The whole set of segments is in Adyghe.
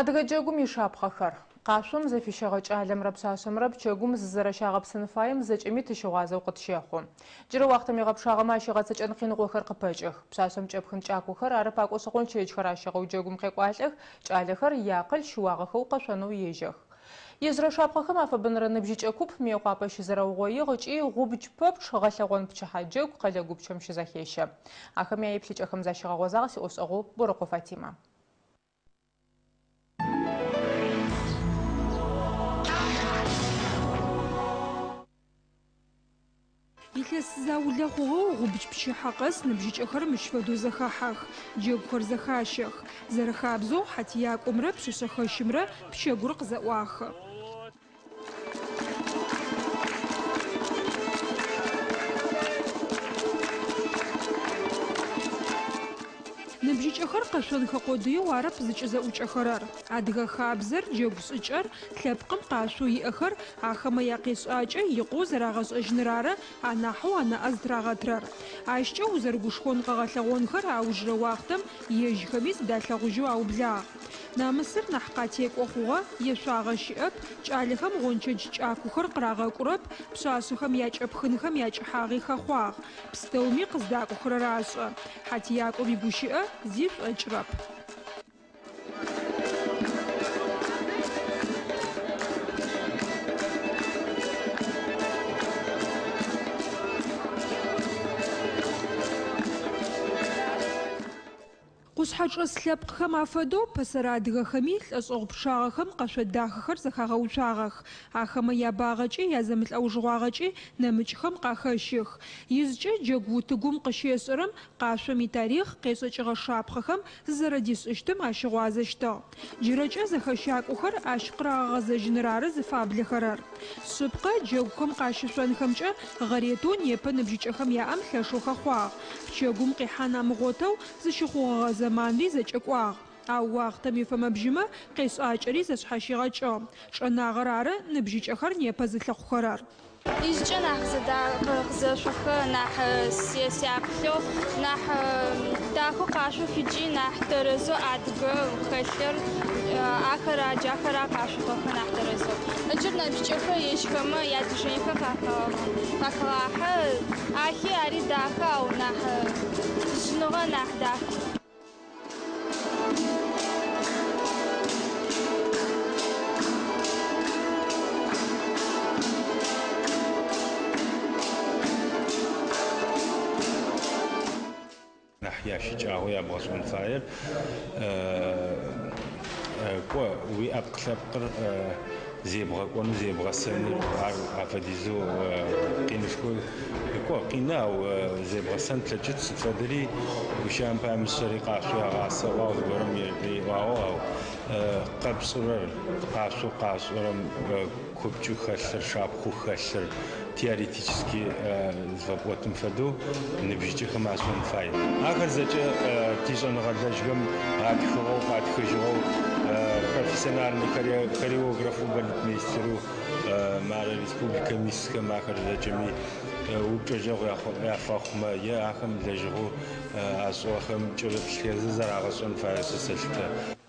Адыгэ джэгум ишапхъэхэр. Къашъом зэфищэгъэ кӏалэмрэ пшъашъэмрэ пчэгум зызэрэщагъэпсын фаем зэкӏэми тыщыгъуазэу къытщэхъу. Джырэ уахътэм егъэпшагъэмэ ащ игъэцэкӏэн къиныгъохэр къыпэкӏых. Пшъашъэм кӏэпхын кӏакохэр, ары пакӏошъ гъончэджхэр ащыгъэу джэгум къекӏуалӏэх, кӏалэхэр яакъыл щыуагъэхэу къэшъонэу ежьэх. Ижъырэ шапхъэхэм афэбэнэрэ ныбжьыкӏэ куп Мыекъуапэ щызэрэугъоигъ ыкӏи гъубдж пэпчъ гъэлъэгъон пчыхьэ джэгу къэлэ гупчэм щызэхещэ. Ахэм яеплъыкӏэхэм защигъэгъозагъ сиӏофшӏэгъоу Борэкъо Фатимэ. Илъэс заулэ хъугъэу гъубдж пчыхьэ къэс ныбжьыкӏэхэр мыщ фэдэу зэхахьэх, джэгухэр зэхащэх. Зэрэхабзэу, хьатиякӏомрэ пшъэшъэхэщымрэ пчэгур къызэӏуахы. Ныбжьыкӏэхэр къэшъонхэ къодыеу арэп зыкӏызэӏукӏэхэрэр. Адыгэ хабзэр, джэгу шӏыкӏэр, лъэпкъым къашъоу иӏэхэр, ахэмэ якъешӏакӏэ икъоу зэрагъэшӏэжьыныр ары анахьэу анаӏэ зытырагъэтырэр. Ащкӏэ узэрыгушхон къэгъэлъэгъонхэр аужырэ уахътэм ежьхэми зыдалъэгъужьэу аублагъ. Намысыр нахь къатекӏо хъугъэ, ешъуагъэ щыӏэп, кӏалэхэм гъончэдж кӏакохэр къырагъэкӏурэп, пшъашъэхэм якӏэпхынхэм якӏыхьагъи хэхъуагъ. Пстэуми къыздакӏохэрэр ашӏэ. Хьатиякӏом игущыӏэ зи шӏокӏырэп. Къушъхьэчӏэс лъэпкъхэм афэдэу пэсэрэ адыгэхэми лӏэшӏэгъу пчъагъэхэм къэшъо дахэхэр зэхагъэуцуагъэх. Ахэмэ ябагъэкӏи язэмылӏэужыгъуагъэкӏи нэмыкӏхэм къахэщых. Ижъкӏэ джэгу утыгум къыщешӏэрэм къашъом итарихъ, къешӏэкӏыгъэ шапхъэхэм зызэрэдишӏыщтым ащыгъуазэщтыгъ. Джырэкӏэ зэхэщакӏохэр ащ къырагъэгъэзэжьыныр ары зыфаблэхэрэр. Шъыпкъэ, джэгухэм къащышъонхэмкӏэ гъэретэу непэ ныбжьыкӏэхэм яӏэм лъэшэу хэхъуагъ. Пчэгум къихьан амыгъотэу зыщыхъугъэгъэ зэманри зэкӏэкӏуагъ. Ау уахътэм ифэмэ-бжьымэ къешӏакӏэри зэшъхьащигъэкӏыгъ. Чӏэнагъэр ары ныбжьыкӏэхэр непэ зылъыхъухэрэр. Ижъкӏэ нахь къызэшъохэ, нахь сяплъэу, нахь дахэу къашъох ыкӏи нахь тэрэзэу адыгэ хэлъыр ахэра, джахэра къашъохэр нахь тэрэзэу. Ыджыр ныбжьыкӏэхэр ежьхэмэ ядвижениехэр къахагъахьэ, ахи ари дахэ, ау нахь жъыныгъэ нахь дах. Нахь ящыкӏагъэу ябгъэшӏэн фаер кӏо уиӏэпкъ-лъэпкъыр зебгъэкӏонэу зебгъэсэныр ар афэдизэу къинышхо кӏо къины, ау зебгъэсэн плъэкӏыт сыд фэдэри гущыӏэм пае мышъэри къашъо ягъасэгъуагъ зыгорэм риӏуагъэу, ау къэпшӏырэр къашъоу къашӏырэм купкӏэу хэлъыр, шапхъэу хэлъыр теоретически зыфэпӏотым фэдэу ныбжьыкӏэхэм ашӏэн фай. Ахэр зэкӏэ тишӏэныгъэлэжьхэм атхыгъэу, къатхыжьыгъэу профессиональный хореографэу, балетмейстерэу мары республикэм исхэм ахэр зэкӏэми упчӏэжьэгъу яфэхъумэ е ахэм лэжьыгъэу ашӏыгъэхэм кӏырыплъхэзэ зэрагъэшӏэн фаеу сэ сэлъытэ.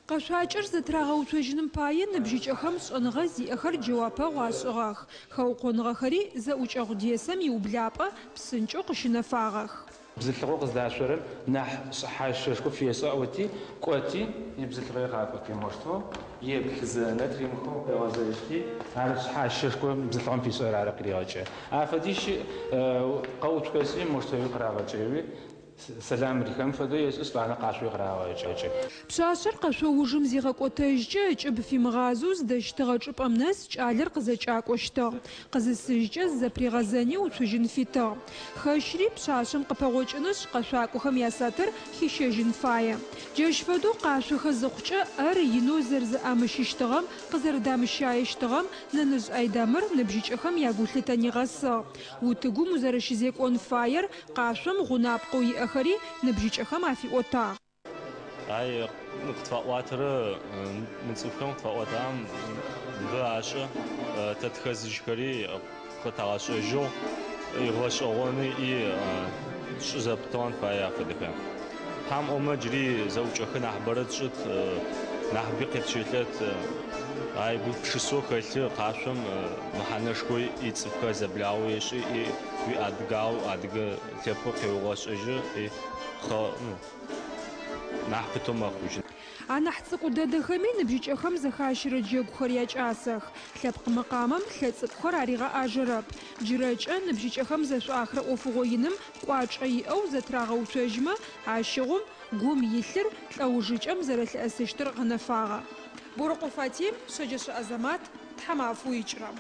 Къэшъуакӏэр зэтырагъэуцожьыным пае ныбжьыкӏэхэм шӏэныгъэ зиӏэхэр джэуапэгъу ашӏыгъэх. Хэукъоныгъэхэри зэӏукӏэгъу десэм иублапӏэ псынкӏэу къыщынэфагъэх. Бзылъфыгъэу къыздашъорэр нахь шъхьащэшхо фешӏы ыӏоти, кӏоти, ибзылъфыгъи къакӏоти, моущтэу еплъызэ, ынэ тыримыхэу къегъэзэжьти, ар шъхьащэшхо бзылъфыгъэм фишӏырэр ары къыригъэкӏы. Афэдиз щыӏ, къэуцухэшъи, моущтэуи къырагъэкӏэуи. Сэлам рихым фэдэу ешӏы, етӏанэ къашъуи къырагъэкӏы. Пшъашъэр къэшъо ужым зигъэкӏотэжькӏэ ыкӏыб фимыгъазэу зыдэщытыгъэ чӏыпӏэм нэс кӏалэр къызэкӏакӏощтыгъ. Къызысыжькӏэ зызэпригъэзэни уцужьын фитыгъ. Хэщри пшъашъэм къыпэгъокӏынышъ, къэшъуакӏохэм ясатыр хищэжьын фае. Джащ фэдэу къашъохэ зыхъукӏэ ӏэр инэу зэрэзэӏамыщыщтыгъэм, къызэрэдамыщаещтыгъэм Нэныжъ Айдамыр ныбжьыкӏэхэм ягулъытэ нигъэсыгъ. Утыгум узэрэщызекӏон фаер, къашъом гъунапкъэу иӏэхэри ныбжьыкӏэхэм афиӏотагъ. Ай къытфаӏуатэрэ мы цӏыфхэм къытфаӏуатагъэм бэ ашӏэ, тэ тхэзыжьхэри къытагъэшӏэжьыгъ, гъэшӏэгъоны и тшӏы зэпытыгъэн фае афэдэхэр. Тхьам ӏомэ джыри зэӏукӏэхэр нахьыбэрэ тшӏыт. Нахьыби къетщэлӏэт. Ай гупшысэу хэлъы къашъом мэхьанэшхо иӏ, цӏыфхэр зэблагъэу ешӏы, уиадыгагъэу адыгэ лъэпкъыр къеогъэшӏэжьы, нахь пытэу мэхъужьы. Анахь цӏыкӏу дэдэхэми ныбжьыкӏэхэм зэхащэрэ джэгухэр якӏасэх. Лъэпкъ мэкъамэм лъэ цӏыкӏухэр аригъэӏажэрэп. Джырэкӏэ ныбжьыкӏэхэм зэшӏуахырэ ӏофыгъо иным кӏуачӏэ иӏэу зэтырагъэуцожьмэ, ащыгъум гум илъыр лӏэужыкӏэм зэрэлъыӏэсыщтыр гъэнэфагъэ. Борэкъо Фатим, Шъэджэшъэ Азэмат, тхьамафэу икӏырэм.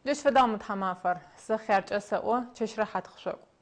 Джащ фэдагъ мы тхьамафэр. Сэ хъяркӏэ сэӏо, чэщ рэхьат къышъокӏу.